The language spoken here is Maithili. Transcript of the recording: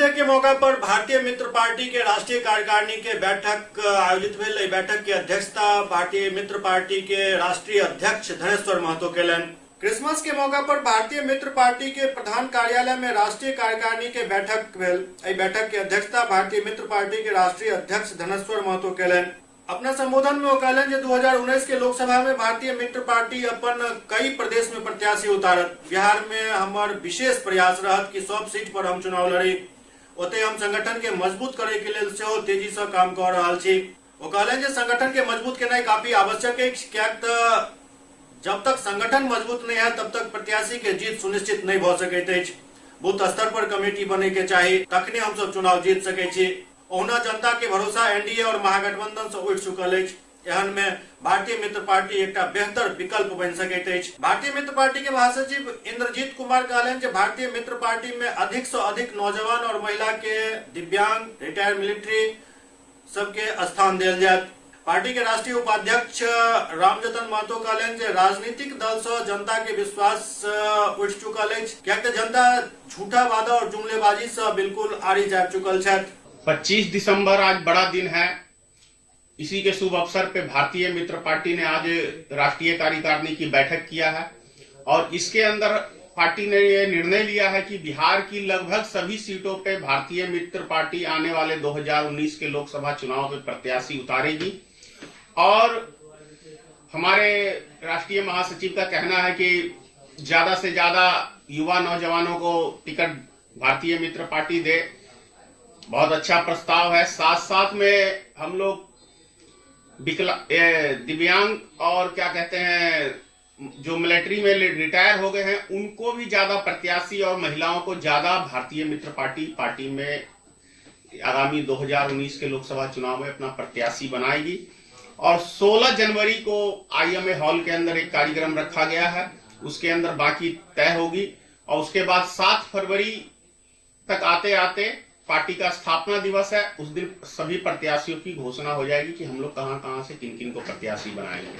डे के मौका पर भारतीय मित्र पार्टी के राष्ट्रीय कार्यकारिणी के बैठक आयोजित भेल। एहि बैठक के अध्यक्षता भारतीय मित्र पार्टी के राष्ट्रीय अध्यक्ष धनेश्वर महतो केलनि। क्रिसमस के मौका पर भारतीय मित्र पार्टी के प्रधान कार्यालय में राष्ट्रीय कार्यकारिणी के बैठक भेल। एहि बैठक के अध्यक्षता भारतीय मित्र पार्टी के राष्ट्रीय अध्यक्ष धनेश्वर महतो केलनि। अपना संबोधन में ओ कहलनि जे 2019 के लोकसभा में भारतीय मित्र पार्टी अपन कई प्रदेश में प्रत्याशी उतारत। बिहार में हमर विशेष प्रयास रहत कि सब सीट पर हम चुनाव लड़ी। ओतहि हम संगठन के मजबूत करे के लेल सेहो तेजी से काम कऽ रहल छी। ओ कहलनि जे संगठन के मजबूत केनाइ काफी आवश्यक अछि, किएक तऽ जब तक संगठन मजबूत नहि हैत तब तक प्रत्याशी के जीत सुनिश्चित नहि भऽ सकैत अछि। बूथ स्तर पर कमेटी बनै के चाही, तखने हमसब चुनाव जीत सकैत छी। ओहुना जनता के भरोसा एनडीए और महागठबंधन से उठि चुकल अछि। एहन में भारतीय मित्र पार्टी एकटा बेहतर विकल्प बनि सकैत अछि। भारतीय मित्र पार्टी के महासचिव इंद्रजीत कुमार कहलनि जे भारतीय मित्र पार्टी में अधिक से अधिक नौजवान और महिला के, दिव्यांग, रिटायर मिलिट्री सबके स्थान देल जायत। पार्टी के राष्ट्रीय उपाध्यक्ष रामजतन महतो कहलनि जे राजनीतिक दल से जनता के विश्वास उठि चुकल अछि, किएक तऽ जनता झूठा वादा और जुमलेबाजी से बिल्कुल आरी जाबि चुकल छथि। 25 दिसंबर आज बड़ा दिन है। इसी के शुभ अवसर पे भारतीय मित्र पार्टी ने आज राष्ट्रीय कार्यकारिणी की बैठक किया है और इसके अंदर पार्टी ने ये निर्णय लिया है कि बिहार की लगभग सभी सीटों पे भारतीय मित्र पार्टी आने वाले 2019 के लोकसभा चुनाव में प्रत्याशी उतारेगी। और हमारे राष्ट्रीय महासचिव का कहना है कि ज्यादा से ज्यादा युवा नौजवानों को टिकट भारतीय मित्र पार्टी दे। बहुत अच्छा प्रस्ताव है। साथ साथ में हम लोग दिव्यांग और क्या कहते हैं जो मिलिट्री में रिटायर हो गए हैं उनको भी ज्यादा प्रत्याशी और महिलाओं को ज्यादा भारतीय मित्र पार्टी पार्टी में आगामी 2019 के लोकसभा चुनाव में अपना प्रत्याशी बनाएगी। और 16 जनवरी को आईएमए हॉल के अंदर एक कार्यक्रम रखा गया है, उसके अंदर बाकी तय होगी। और उसके बाद 7 फरवरी तक आते आते पार्टी का स्थापना दिवस है, उस दिन सभी प्रत्याशियों की घोषणा हो जाएगी कि हम लोग कहां कहां से किन किन को प्रत्याशी बनाएंगे।